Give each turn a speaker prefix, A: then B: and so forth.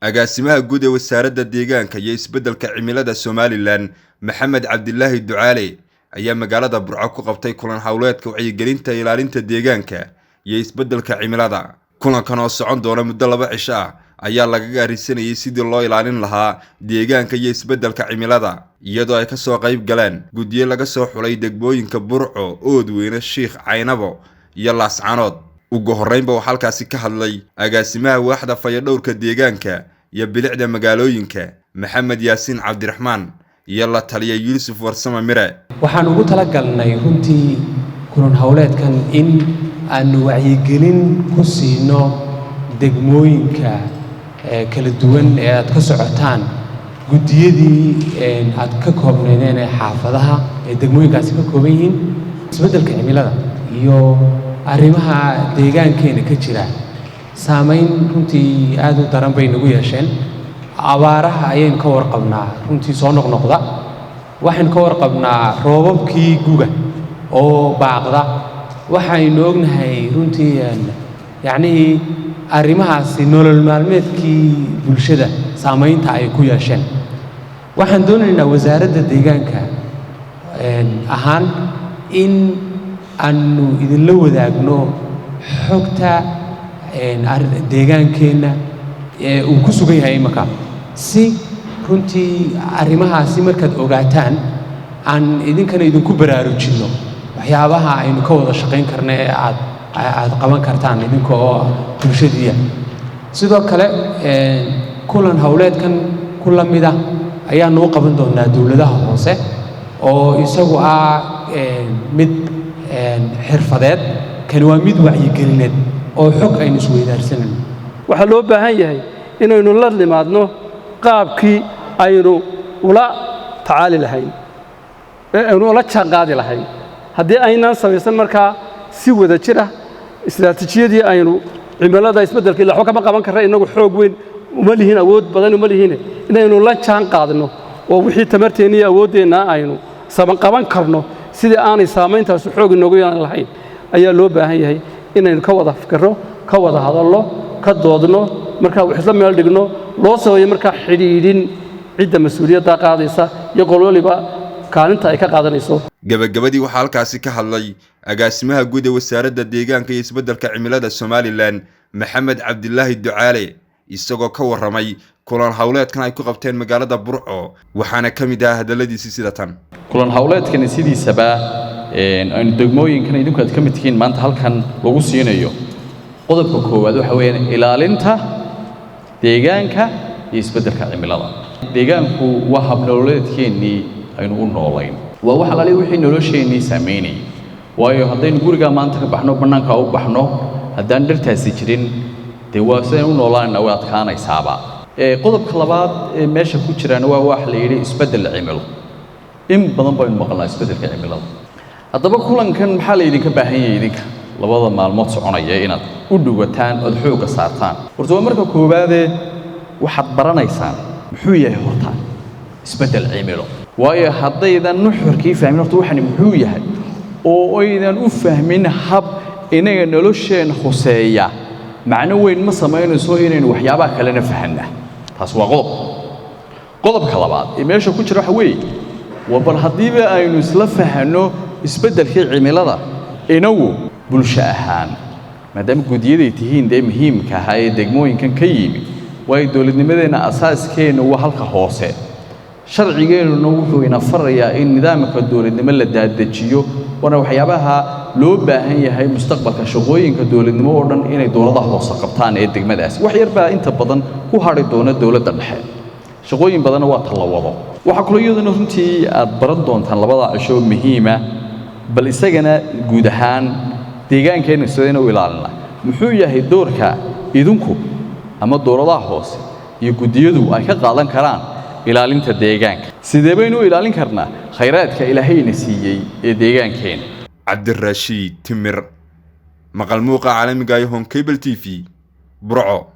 A: Agaasimaha guud ee Wasaaradda Deegaanka iyo Isbeddelka Cimilada Somalilan, Maxamed Cabdilaahi Ducaale, ayaa magaalada Burco ku qabtay kulan hawleedka wacyigelinta ilaalinta deegaanka iyo isbeddelka cimilada. Kulankan oo socon doona muddo 2 cisho ah ayaa lagaga arrisanayay sidii loo ilaalin lahaa deegaanka iyo isbeddelka cimilada, iyadoo ay kasoo qayb galeen guddiyo laga soo xulay degmooyinka Burco, Oodweyne, Shiikh, Caynabo iyo Laascanood. Ugu horreynba waxaa halkaasi ka hadlay agaasimaha waaxda fayadhowrka deegaanka iyo bilicda magaalooyinka, Maxamed Yaasiin Cabdiraxmaan, iyo la taliya Yuusuf Warsame Mire.
B: Waxaan ugu talagalnay runtii kulan howleedkan in aanu wacyigelin ku siino degmooyinka kala duwan ee aad ka socotaan, guddiyadii aad ka koobnaydeen ee xaafadaha ee degmooyinkaasi ka kooban yihiin. Isbeddelka cimilada iyo arrimaha deegaankeena ka jira saamayn runtii aad u daran bay nagu yeesheen. Abaaraha ayaynu ka warqabnaa runtii soo noqnoqda, waxaynu ka warqabnaa roobabkii guga oo baaqda. Waxaynu ognahay runtii yacnihii arrimahaasi nolol maalmeedkii bulshada saamaynta ay ku yeesheen. Waxaan doonaynaa wasaaradda deegaanka ahaan in aanu idinla wadaagno xogta deegaankeenna ee uu ku sugan yahay imika, si runtii arrimahaasi markaad ogaataan aan idinkana idinku baraarujinno waxyaabaha aynu ka wada shaqayn karna ee aad qaban kartaan idinka oo bulshadiiya. Sidoo kale kulan howleedkan ku la mid ah ayaanu u qaban doonaa dowladaha hoose, oo isagu ah mid xirfadeed. Kani waa mid wacyigelineed oo xog aynu isweydaarsanayno.
C: Waxaa loo baahan yahay inaynu la nimaadno qaabkii aynu ula tacaali lahayn ee aynu ula jaanqaadi lahayn. Haddii aynaan samaysan markaa si wada jir ah istiraatiijiyadii aynu cimilada isbeddelka ila waxba kama qaban karra, innagu xoog weyn uma lihin, awood badan uma lihin, inaynu la jaan qaadno oo wixii tamarteenna iyo awooddeenna aynu saban qaban karno sidii aanay saamayntaasi xoog inoogu yeelan lahayn ayaa loo baahan yahay inaynu ka wada fikirro, ka wada hadallo, ka doodno, markaa wax isla meel dhigno, loo sameeyo markaa xidhiidhin cidda mas-uuliyadda qaadaysa iyo qol waliba kaalinta ay ka qaadanayso.
A: Gabagabadii waxaa halkaasi ka hadlay agaasimaha guud ee Wasaaradda Deegaanka iyo Isbeddelka Cimilada Somalilan, Maxamed Cabdilaahi Ducaale, isagoo ka warramay kulan howleedkan ay ku qabteen magaalada Burco, waxaana ka mid ah hadalladiisii sida tan.
D: Kulan howleedkani sidiisaba aynu degmooyinkan idinku aad ka mid tihiin maanta halkan lagu siinayo, qodobka koowaad waxa weeyaan ilaalinta deegaanka iyo isbeddelka cimilada. Deegaanku waa habnololeedkeennii aynu u noolayn, waa wax alaali wixii nolosheennii saameynayay, waayo haddaynu gurigaa maanta ka baxno, bannaanka u baxno, haddaan dhirtaasi jirin, dee waa sidaynu u noolaanayna way adkaanaysaaba. Qodobka labaad ee meesha ku jiraana waa wax la yidhi isbeddel cimilo. In badan baynu maqalnaa isbeddelka cimilada. Haddaba kulankan maxaa la idinka baahan yahay idinka labada maalmood soconaya inaad u dhugataan ood xoogga saartaan? Horta waa marka koowaadee waxaad baranaysaan muxuu yahay horta isbeddel cimilo, waayo haddaydan nuxurkii fahmin horta waxani muxuu yahay oo aydan u fahmin hab inaga nolosheen khuseeya, macno weyn ma samaynayso inaynu waxyaabaha kalena fahanna. Taas waa qodob. Qodobka labaad ee meesha ku jira waxa weeye waa bal haddiiba aynu isla fahanno isbeddelkii cimilada, inagu bulsho ahaan, maadaama guddiyaday tihiin dee muhiimka ahaa ee degmooyinkan ka yimi, waayo dowladnimadeenna asaaskeenna waa halka hoose, sharcigeennuna wuxuu ina farayaa in nidaamka dowladnimo la daadejiyo, waana waxyaabaha loo baahan yahay mustaqbalka shaqooyinka dowladnimo oo dhan inay dowladaha hoose qabtaan ee degmadaasi. Wax yar baa inta badan ku hadhi doona dowladda dhexe, shaqooyin badanna waa ta la wado. Waxaa kaloo iyaduna runtii aad baran doontaan labada cisho muhiima bal isagana guud ahaan deegaankeenna sidayna u ilaalina, muxuu yahay doorka idinku ama dowladaha hoose iyo guddiyadu ay ka qaadan karaan ilaalinta deegaanka, sidee baynu u ilaalin karnaa khayraadka ilaahayna siiyey ee deegaankeena.
A: Cabdirashiid Timir, maqal muuqa caalamiga iyo Home Cable TV, Burco.